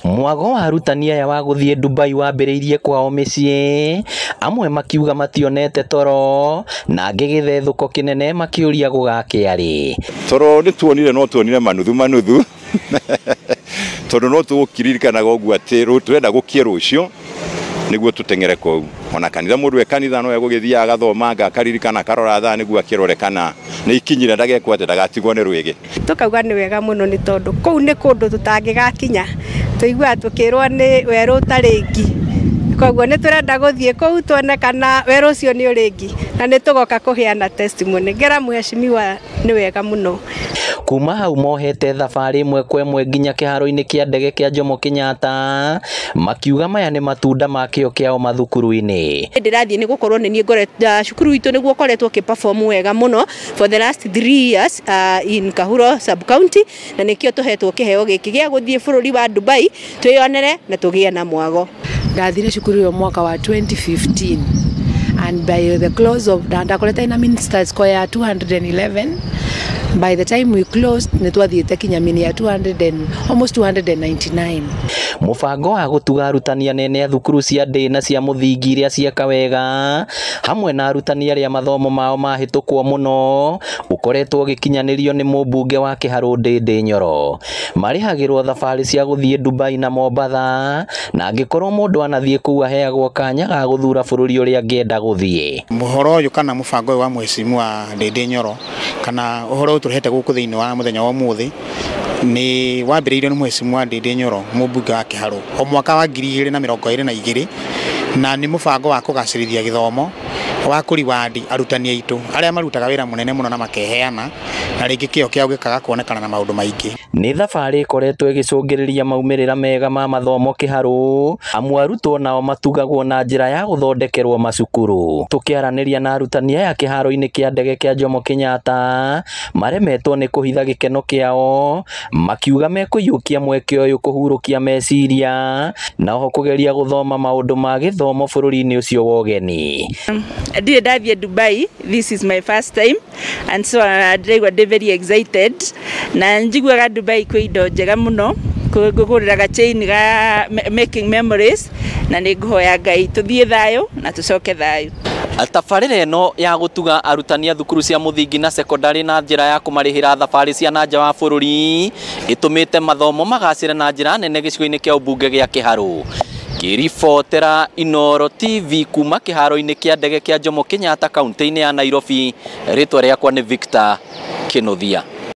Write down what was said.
Mwago wa arutani aya wa gũthiĩ Dubai wambĩrĩirie kwao mĩciĩ, amwe makiuga mationete toro na angĩ gĩthethũko kĩnene makĩũria gũgakĩa rĩ. Toro nĩ tuonire, no tuonire manuthu manuthu tondũ no tũgũkiririkanaga ũguo atĩ tũrenda gũkie rũciũ nĩguo tũteng'ere kũu. Ona kanitha mũndũ e kanitha no egũgĩthiaga agathomanga akaririkana akarora thaa nĩguo akĩrore kana nĩ ikinyire ndagekwo atĩ ndagatigwo nĩ rwĩgĩ. Tũkauga nĩ wega mũno nĩ tondũ kũu nĩ kũndũ tũtangĩgakinya, tũiguaga tũkĩrwo nĩ werũ ũtarĩ ngi, koguo nĩ tũrenda gũthiĩ kũu tuone kana werũ ũcio nĩ ũrĩ ngi, na nĩ tũgoka kũheana testimony. Ngera mheshimiwa nĩ wega mũno. Kuma hau mohete thabarĩ ĩmwe kwa ĩmwe nginya kĩharo-inĩ kĩa ndege kĩa Jomo Kenyatta, makiuga maya nĩ matunda ma kĩo kĩao mathukuru-inĩ. Ndĩrathiĩ nĩ gũkorwo nĩ niĩ ngoretwo cukuru witũ nĩguo ũkoretwo ũkĩ perform wega mũno for the last 3 years in Kahuro sub county, na nĩkĩo tũhetwo kĩheo gĩkĩ gĩa gũthiĩ bũrũri wa Dubai twĩyonere na tũgĩe na mwago. Ndathire cukuru ĩyo mwaka wa 2015 and by the close of ndakorete na minister score ya 211. By the time we closed nĩ twathiĩte kinya mini ya 200 and almost 299. Mũbango wa gũtuga arutani anene a thukuru cia ndĩ na cia mũthingi iria cieka wega hamwe na arutani arĩa mathomo mao mahĩtũkwo mũno ũkoretwo ũgĩkinyanĩrio nĩ mũmbunge wa Kĩharũ Ndĩndĩ Nyoro. Marĩhagĩrwo thabarĩ cia gũthiĩ Dubai na Mombatha, na angĩkorwo mũndũ anathiĩ kũu aheagwo kanya ga gũthura bũrũri ũrĩa angĩenda gũthiĩ. Mũhoro ũyũ kana mũbango ũyũ wa mheshimiwa Ndĩndĩ Nyoro kana ũhoro ũyũ tũrehete gũkũ thĩinĩ wa mũthenya wa ũmũthĩ nĩ wambĩrĩirio nĩ mheshimiwa Ndĩndĩ Nyoro mũmbunge wa Kĩharũ o mwaka wa 2022, na nĩ mũbango wa kũgacĩrithia gĩthomo wa kũriwandi arutani aitũ arĩa marutaga wĩra mũnene mũno na makeheana na rĩngĩ kĩo kĩao gĩkaga kuonekana na maũndũ maingĩ. Nĩ thabarĩ ĩkoretwo ĩgĩcũngĩrĩria maumĩrĩra mega ma mathomo Kĩharũ, amu arutwo nao matugagwo na njĩra ya gũthondekerwo macukuru. Tũkĩaranĩria na arutani aya kĩharo-inĩ kĩa ndege kĩa Jomo Kenyatta, maremetwo nĩ kũhitha gĩkeno kĩao, makiuga mekũiyũkia mweke ũyũ kũhurũkia meciria na oho kũgeria gũthoma maũndũ ma gĩthomo bũrũri-inĩ ũcio wa ũgeni. Ndirĩ ndathiĩ Dubai, this is my first time and so ndĩraigua ndĩ very excited, na njiguaga Dubai kwĩ indo njega mũno, ngũgũrĩra gachain ga making memories, na nĩ ngũhoya Ngai tũthiĩ thayũ na tũcoke thayũ. Tabarĩra ĩno ya gũtuga arutani a thukuru cia mũthingi na sekondari na njĩra ya kũmarĩhĩra thabarĩ cia na nja wa bũrũri ĩtũmĩte mathomo magacĩre na njĩra nene gĩcigo-inĩ kĩa ũmbunge gĩa Kĩharũ. Ngĩribotera Inooro TV kuma kĩharo-inĩ kĩa ndege kĩa Jomo Kenyatta kaunti-inĩ ya Nairobi, rĩtwa rĩakwa nĩ Victor Kĩnuthia.